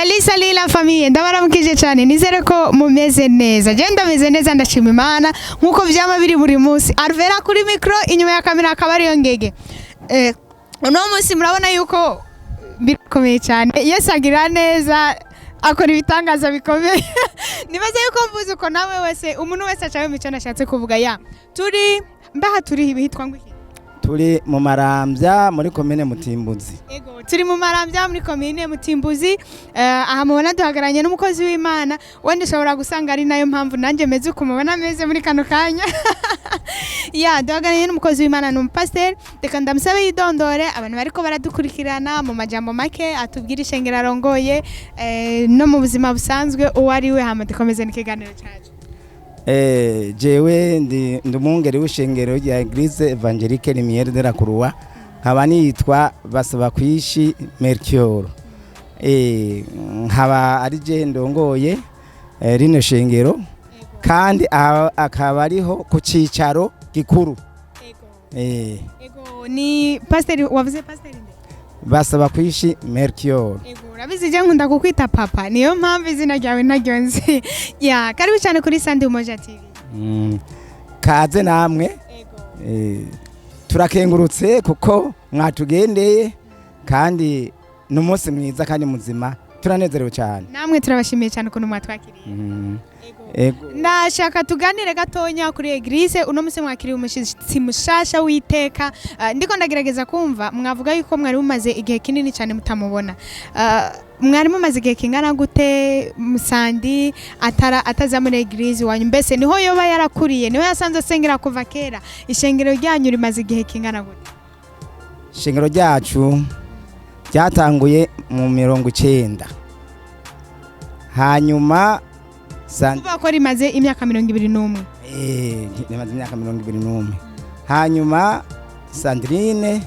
Salut, salut la famille, ndabaramukije cyane, nizere ko mumeze neza. Je ndameze neza, ndashima Imana nkuko vyama biri buri munsi. Alvera kuri micro, inyuma ya kamera akaba ariyo ngege. Uno munsi murabona yuko birakomeye cyane. Yesu agira neza, akora ibitangaza bikomeye. Nibaze yuko mvuze uko nawe wese, umuntu wese acaye mu cyo nashatse kuvuga. Ya turi mbaha, turi hitwa ngo iki? Turi mu Marambya, muri komine Mutimbuzi. Ego, turi mu Marambya, muri komine Mutimbuzi. Aha mubona duhagararanye n'umukozi w'Imana. Wenda ushobora gusanga ari nayo mpamvu nanjye meze uko mubona meze muri kano kanya. Ya, duhagararanye n'umukozi w'Imana, ni umupasiteri. Reka ndamusabe yidondore abantu bariko baradukurikirana mu majambo make, atubwire ishengero arongoye, no mu buzima busanzwe uwo ari we, hama dukomeze n'ikiganiro cyacu. Jewe ndi umwungeri w'ishengero rya Église Évangélique Lumière de la Croix, nkaba nitwa Basaba Kwishi Melchior. Nkaba ari je ndongoye rino shengero, kandi akaba ariho ku cicaro gikuru. Ego, ni pasiteri, wavuze pasiteri nde? Basaba Kwishi Melchior. Ego, urabizi je nkunda kukwita papa, niyo mpamvu izina ryawe ntaryo nzi. Ya, karibu cyane kuri Sandi Umoja TV. Kaze namwe. Ego. Turakengurutse kuko mwatugendeye, kandi ni umunsi mwiza kandi muzima, turanezerewe cyane. Namwe turabashimiye cyane ukuntu mwatwakiriye. Ego. Ndashaka tuganire gatonya kuri église. Uno munsi mwakiriye umushitsi mushasha w'iteka. Ndiko ndagerageza kumva mwavuga yuko mwari mumaze igihe kinini cyane mutamubona. Mwari mumaze igihe kingana gute Musandi atara ataza muri église wanyu? Mbese niho yoba yarakuriye, niho yasanze asengera kuva kera? Ishengero ryanyu rimaze igihe kingana gute? Ishengero ryacu ryatanguye mu 90, hanyuma Kuvuga ko rimaze imyaka 21. Rimaze imyaka 21. Hanyuma Sandrine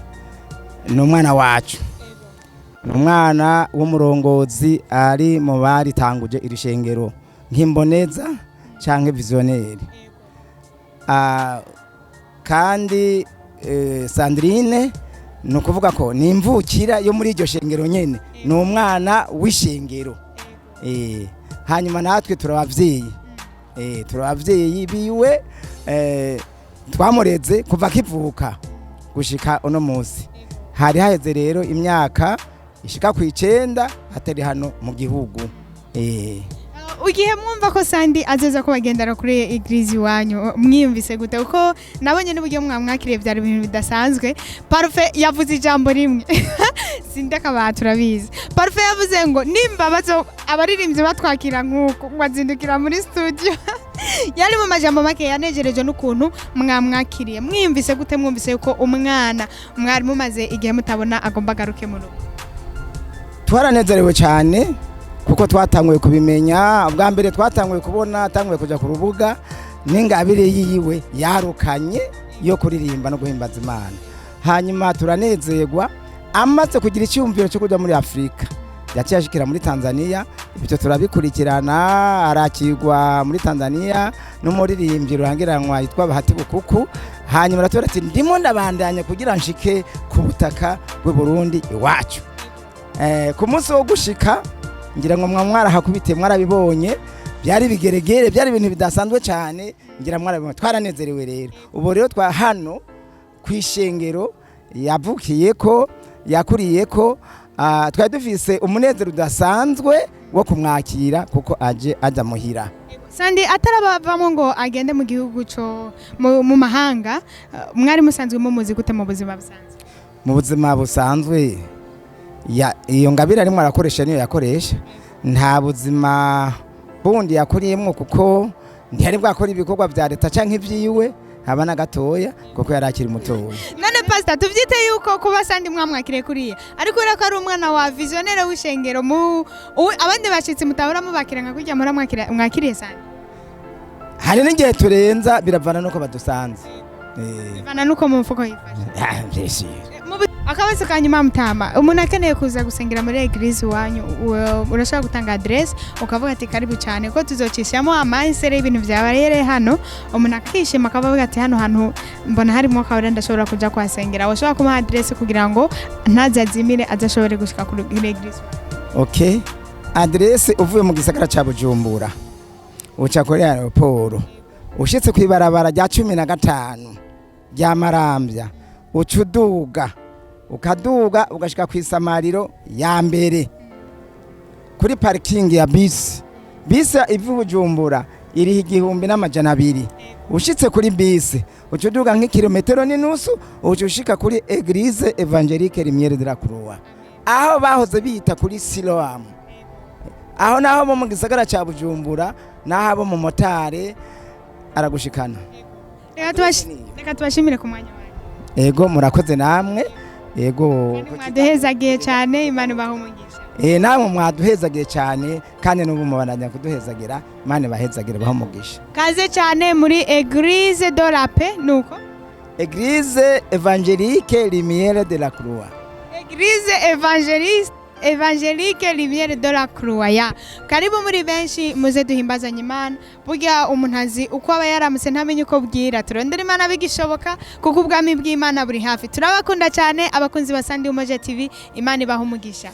ni umwana wacu, ni umwana w'umurongozi, ari mu baritanguje iri shengero nk'imboneza cyangwa visionnaire. Kandi Sandrine ni ukuvuga ko ni imvukira yo muri iryo shengero nyene, ni umwana w'ishengero. Hanyuma natwe turabavyeyi, turabavyeyi biwe, twamureze kuva akivuka gushika uno munsi. Hari haheze rero imyaka ishika ku 9 atari hano mu gihugu. Igihe mwumva ko Sandi azoza ko bagendera kuri église iwanyu, mwiyumvise gute? Kuko nabonye n'uburyo mwamwakiriye byari ibintu bidasanzwe. Parufe yavuze ijambo rimwe, sindakaba turabizi. Parufe yavuze ngo nimba bazo abaririmbyi batwakira nk'uko, ngo azindukira muri studio. Yari mu majambo make yanejereje n'ukuntu mwamwakiriye. Mwiyumvise gute mwumvise yuko umwana mwari mumaze igihe mutabona agomba agaruke mu rugo? Twaranezerewe cyane kuko twatanguye kubimenya ubwa mbere, twatanguye kubona atanguye kujya ku rubuga n'ingabire yiwe yarukanye yo kuririmba no guhimbaza Imana. Hanyuma turanezerwa amaze kugira icyumviro cyo kujya muri Afurika, yaciye ashikira muri Tanzania. Ibyo turabikurikirana, arakirwa muri Tanzania n'umuririmbyi rurangiranwa yitwa Bahati Bukuku. Hanyuma aratubwira ati: "Ndimo ndabandanya kugira nshike ku butaka bw'u Burundi iwacu." Ku munsi wo gushika, ngira ngo mwarahakubitiye, mwarabibonye, byari bigeregere, byari ibintu bidasanzwe cyane, ngira mwarabibonye. Twaranezerewe rero. Ubu rero twa hano ku ishengero yavukiye ko yakuriye ko, twari dufise umunezero udasanzwe wo kumwakira kuko aje aja muhira. Sandi atarabavamo ngo agende mu gihugu cyo mu mahanga, mwari musanzwe mumuzi gute mu buzima busanzwe? Mu buzima busanzwe, iyo ngabire arimo arakoresha niyo yakoresha, nta buzima bundi yakoriyemwo, kuko ntiyari bwakora ibikorwa bya leta canke ivyiwe haba na gatoya, kuko yari akiri mutoya. None pastor, tuvyite yuko kuba Sandi mwamwakiriye kuriya, ariko urabona ko ari umwana wa visionnaire w'ishengero, mu abandi bashitsi mutabura mubakira nka kurya muramwakira mwakiriye Sandi? Hari n'igihe turenza, biravana nuko badusanze. Bivana nuko mu mufuko yifashe. Ah, vyinshi. Akabazo ka nyuma, mutama, umuntu akeneye kuza gusengera muri église iwanyu, urashobora gutanga adresse ukavuga ati karibu cyane, ko tuzocishamo amayisere y'ibintu byabereye hano, umuntu akishima akavuga ati hano hantu mbona harimo akabura, ndashobora kuja kuhasengera. Washobora kumuha adresse kugira ngo ntazazimire, azashobore gushika kuri église? Okay. Adresse, uvuye mu gisagara ca Bujumbura uca kuri aéroport, ushitse kw'ibarabara rya 15 rya Marambya, uca uduga, ukaduga ugashika kw'isamariro ya mbere kuri parking ya bisi. Bisi iva i Bujumbura iriho 1200. Ushitse kuri bisi, uca uduga nk'ikirometero n'inusu, uca ushika kuri Église Évangélique Lumière de la Croix, aho bahoze bita kuri Siloam. Aho naho bo mu gisagara ca Bujumbura, naho abo mu motari aragushikana. Reka tubashimire ku mwanya wanyu. Ego, murakoze namwe, ego. Kandi mwaduhezagiye cyane, Imana ibahe umugisha. Namwe mwaduhezagiye cyane, kandi n'ubu mubandanya kuduhezagira. Imana ibahezagire, bahe umugisha. Kaze cyane muri Église de la Paix, nuko? Église Évangélique Lumière de la Croix. Église Évangéliste Évangélique Lumière de la Croix ya. Karibu muri benshi, muze duhimbazanye Imana. Burya umuntu azi uko aba yaramutse, ntamenye uko bwira. Turondera Imana bigishoboka, kuko ubwami bw'Imana buri hafi. Turabakunda cyane, abakunzi ba Sandi Umoja TV. Imana ibaha umugisha.